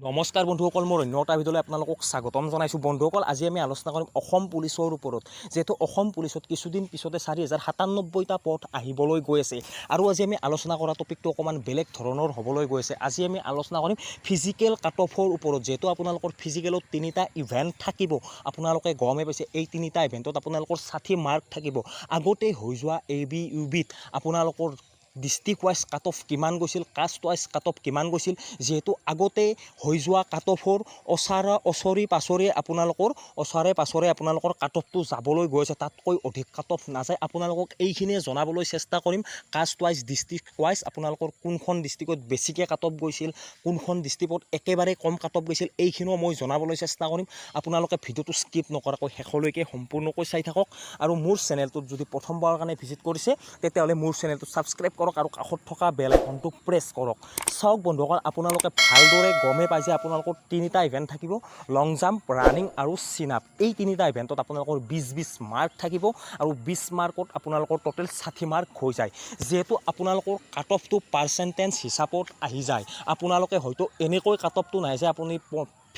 নমস্কাৰ বন্ধুসকল, মোৰ অন্য এটা ভিডিঅ'লৈ আপোনালোকক স্বাগতম জনাইছোঁ। বন্ধুসকল, আজি আমি আলোচনা কৰিম অসম পুলিচৰ ওপৰত। যিহেতু অসম পুলিচত কিছুদিন পিছতে 4097টা পদ আহিবলৈ গৈ আছে আৰু আজি আমি আলোচনা কৰা টপিকটো অকণমান বেলেগ ধৰণৰ হ'বলৈ গৈ আছে। আজি আমি আলোচনা কৰিম ফিজিকেল কাট অফৰ ওপৰত। যিহেতু আপোনালোকৰ ফিজিকেলত তিনিটা ইভেণ্ট থাকিব, আপোনালোকে গমেই পাইছে, এই তিনিটা ইভেণ্টত আপোনালোকৰ 60 মাৰ্ক থাকিব। আগতে হৈ যোৱা এ বি, ইউ বিত আপোনালোকৰ ডিষ্ট্ৰিক্ট ৱাইজ কাট অফ কিমান গৈছিল, কাষ্ট ৱাইজ কাট অফ কিমান গৈছিল, যিহেতু আগতে হৈ যোৱা কাট অফৰ ওচৰে পাছৰে আপোনালোকৰ কাট অফটো যাবলৈ গৈ আছে, তাতকৈ অধিক কাট অফ নাযায়। আপোনালোকক এইখিনিয়ে জনাবলৈ চেষ্টা কৰিম, কাষ্ট ৱাইজ, ডিষ্ট্ৰিক্ট ৱাইজ আপোনালোকৰ কোনখন ডিষ্ট্ৰিক্টত বেছিকৈ কাট অফ গৈছিল, কোনখন ডিষ্ট্ৰিক্টত একেবাৰে কম কাট অফ গৈছিল, এইখিনিও মই জনাবলৈ চেষ্টা কৰিম। আপোনালোকে ভিডিঅ'টো স্কিপ নকৰাকৈ শেষলৈকে সম্পূৰ্ণকৈ চাই থাকক আৰু মোৰ চেনেলটোত যদি প্ৰথমবাৰৰ কাৰণে ভিজিট কৰিছে, তেতিয়াহ'লে মোৰ চেনেলটো ছাবস্ক্ৰাইব কৰক আৰু কাষত থকা বেল আইকনটো প্ৰেছ কৰক। চাওক বন্ধুসকল, আপোনালোকে ভালদৰে গমেই পায় যে আপোনালোকৰ তিনিটা ইভেণ্ট থাকিব, লং জাম্প, ৰানিং আৰু চিন আপ। এই তিনিটা ইভেণ্টত আপোনালোকৰ 20 20 মাৰ্ক থাকিব আৰু 20 মাৰ্কত আপোনালোকৰ ট'টেল 60 মাৰ্ক হৈ যায়। যিহেতু আপোনালোকৰ কাট অফটো পাৰ্চেণ্টেজ হিচাপত আহি যায়, আপোনালোকে হয়তো এনেকৈ কাট অফটো নাই যে আপুনি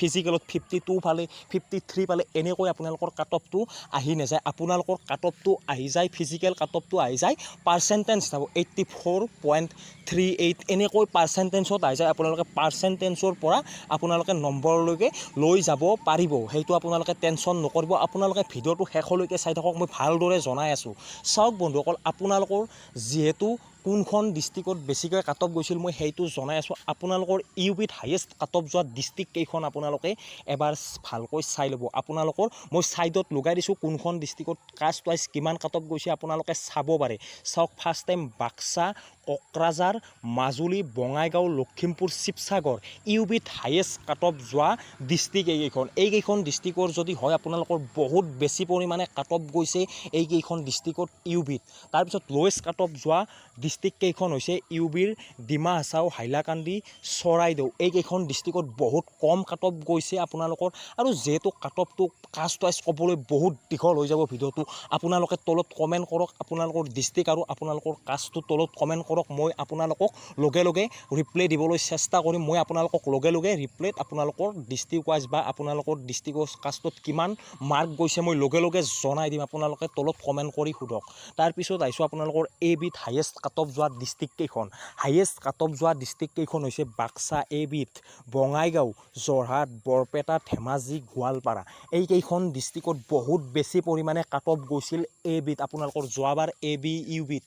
ফিজিকেলত 52 পালে, 53 পালে, এনেকৈ আপোনালোকৰ কাট অফটো আহি নাযায়। আপোনালোকৰ কাট অফটো আহি যায়, ফিজিকেল কাট অফটো আহি যায় পাৰ্চেণ্টেজ হিচাপত, 84.38 এনেকৈ পাৰ্চেণ্টেজত আহি যায়। আপোনালোকে পাৰ্চেণ্টেজৰ পৰা আপোনালোকে নম্বৰলৈকে লৈ যাব পাৰিব, সেইটো আপোনালোকে টেনশ্যন নকৰিব। আপোনালোকে ভিডিঅ'টো শেষলৈকে চাই থাকক, মই ভালদৰে জনাই আছোঁ। চাওক বন্ধুসকল, আপোনালোকৰ যিহেতু কোনখন ডিষ্ট্ৰিক্টত বেছিকৈ কাট অফ গৈছিল, মই সেইটো জনাই আছোঁ। আপোনালোকৰ ইউ বিত হাইয়েষ্ট কাট অফ যোৱা ডিষ্ট্ৰিক্ট কেইখন আপোনালোকে এবাৰ ভালকৈ চাই ল'ব। আপোনালোকৰ মই ছাইডত লগাই দিছোঁ, কোনখন ডিষ্ট্ৰিক্টত কাষ্ট ৱাইজ কিমান কাট অফ গৈছে, আপোনালোকে চাব পাৰে। চাওক, first time Baksa, Kokrajhar, Majuli, Bongaigaon, Lakhimpur, Sivasagar, U বিত হাইয়েষ্ট কাট অফ যোৱা ডিষ্ট্ৰিক্ট এইকেইখন। এইকেইখন ডিষ্ট্ৰিক্টৰ যদি হয়, আপোনালোকৰ বহুত বেছি পৰিমাণে কাট অফ গৈছে এইকেইখন ডিষ্ট্ৰিক্টত ইউ বিত। তাৰপিছত লৱেষ্ট কাট অফ যোৱা ডিষ্ট্ৰিক্ট কেইখন হৈছে ইউ বিৰ ডিমা হাছাও, হাইলাকান্দি, চৰাইদেউ। এইকেইখন ডিষ্ট্ৰিক্টত বহুত কম কাট অফ গৈছে আপোনালোকৰ। আৰু যিহেতু কাট অফটো কাষ্ট ৱাইজ ক'বলৈ বহুত দীঘল হৈ যাব ভিডিঅ'টো, আপোনালোকে তলত কমেণ্ট কৰক, আপোনালোকৰ ডিষ্ট্ৰিক্ট আৰু আপোনালোকৰ কাষ্টটো তলত কমেণ্ট কৰক। মই আপোনালোকক লগে লগে ৰিপ্লাই দিবলৈ চেষ্টা কৰিম। মই আপোনালোকক লগে লগে ৰিপ্লাইত আপোনালোকৰ ডিষ্ট্ৰিক্ট ৱাইজ বা আপোনালোকৰ ডিষ্ট্ৰিক্টৰ কাষ্টত কিমান মাৰ্ক গৈছে, মই লগে লগে জনাই দিম। আপোনালোকে তলত কমেণ্ট কৰি সোধক। তাৰপিছত আহিছোঁ আপোনালোকৰ এ বিত হাইয়েষ্ট কাট অফ যোৱা ডিষ্ট্ৰিক্ট কেইখন। হাইয়েষ্ট কাট অফ যোৱা ডিষ্ট্ৰিক্ট কেইখন হৈছে বাক্সা এ বিত, বঙাইগাঁও, যোৰহাট, বৰপেটা, ধেমাজি, গোৱালপাৰা। এইকেইখন ডিষ্ট্ৰিক্টত বহুত বেছি পৰিমাণে কাট অফ গৈছিল এ বিত। আপোনালোকৰ যোৱাবাৰ এ বি, ইউ বিত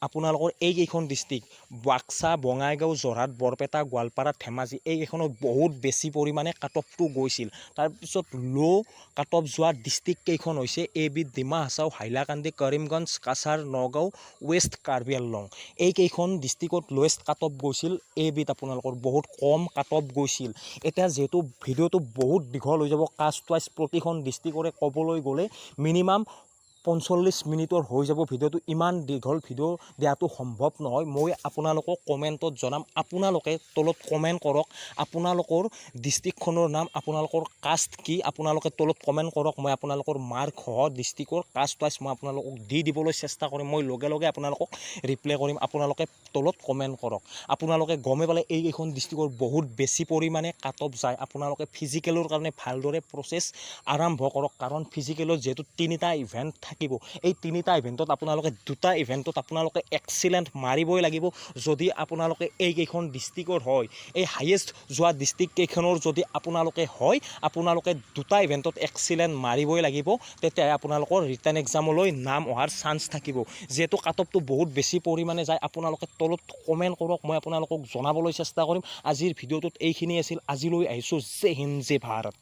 আপোনালোকৰ এইকেইখন ডিষ্ট্ৰিক্ট বাক্সা, বঙাইগাঁও, যোৰহাট, বৰপেটা, গোৱালপাৰা, ধেমাজি, এইকেইখনত বহুত বেছি পৰিমাণে কাট অফটো গৈছিল। তাৰপিছত ল' কাট অফ যোৱা ডিষ্ট্ৰিক্ট কেইখন হৈছে এ বিত ডিমা হাছাও, হাইলাকান্দি, কৰিমগঞ্জ, কাছাৰ, নগাঁও, ৱেষ্ট কাৰ্বি আংলং। এইকেইখন ডিষ্ট্ৰিক্টত লৱেষ্ট কাট অফ গৈছিল এ বিত, আপোনালোকৰ বহুত কম কাট অফ গৈছিল। এতিয়া যিহেতু ভিডিঅ'টো বহুত দীঘল হৈ যাব, কাষ্ট ৱাইজ প্ৰতিখন ডিষ্ট্ৰিক্টৰে ক'বলৈ গ'লে মিনিমাম 45 মিনিটৰ হৈ যাব ভিডিঅ'টো। ইমান দীঘল ভিডিঅ' দিয়াটো সম্ভৱ নহয়। মই আপোনালোকক কমেণ্টত জনাম। আপোনালোকে তলত কমেণ্ট কৰক, আপোনালোকৰ ডিষ্ট্ৰিক্টখনৰ নাম, আপোনালোকৰ কাষ্ট কি, আপোনালোকে তলত কমেণ্ট কৰক। মই আপোনালোকৰ মাৰ্কসহ ডিষ্ট্ৰিক্টৰ কাষ্ট ৱাইজ মই আপোনালোকক দি দিবলৈ চেষ্টা কৰিম। মই লগে লগে আপোনালোকক ৰিপ্লাই কৰিম। আপোনালোকে তলত কমেণ্ট কৰক। আপোনালোকে গমেই পালে, এইকেইখন ডিষ্ট্ৰিক্টৰ বহুত বেছি পৰিমাণে কাট অফ যায়। আপোনালোকে ফিজিকেলৰ কাৰণে ভালদৰে প্ৰচেছ আৰম্ভ কৰক, কাৰণ ফিজিকেলত যিহেতু তিনিটা ইভেণ্ট থাকিব, এই তিনিটা ইভেণ্টত আপোনালোকে দুটা ইভেণ্টত আপোনালোকে এক্সিলেণ্ট মাৰিবই লাগিব। যদি আপোনালোকে এইকেইখন ডিষ্ট্ৰিক্টৰ হয়, এই হাইয়েষ্ট যোৱা ডিষ্ট্ৰিক্ট কেইখনৰ যদি আপোনালোকে হয়, আপোনালোকে দুটা ইভেণ্টত এক্সিলেণ্ট মাৰিবই লাগিব। তেতিয়াহে আপোনালোকৰ ৰিটেন এক্সামলৈ নাম অহাৰ চান্স থাকিব। যিহেতু কাট অফটো বহুত বেছি পৰিমাণে যায়, আপোনালোকে তলত কমেণ্ট কৰক, মই আপোনালোকক জনাবলৈ চেষ্টা কৰিম। আজিৰ ভিডিঅ'টোত এইখিনি আছিল। আজিলৈ আহিছোঁ। জয় হিন্দ, জয় ভাৰত।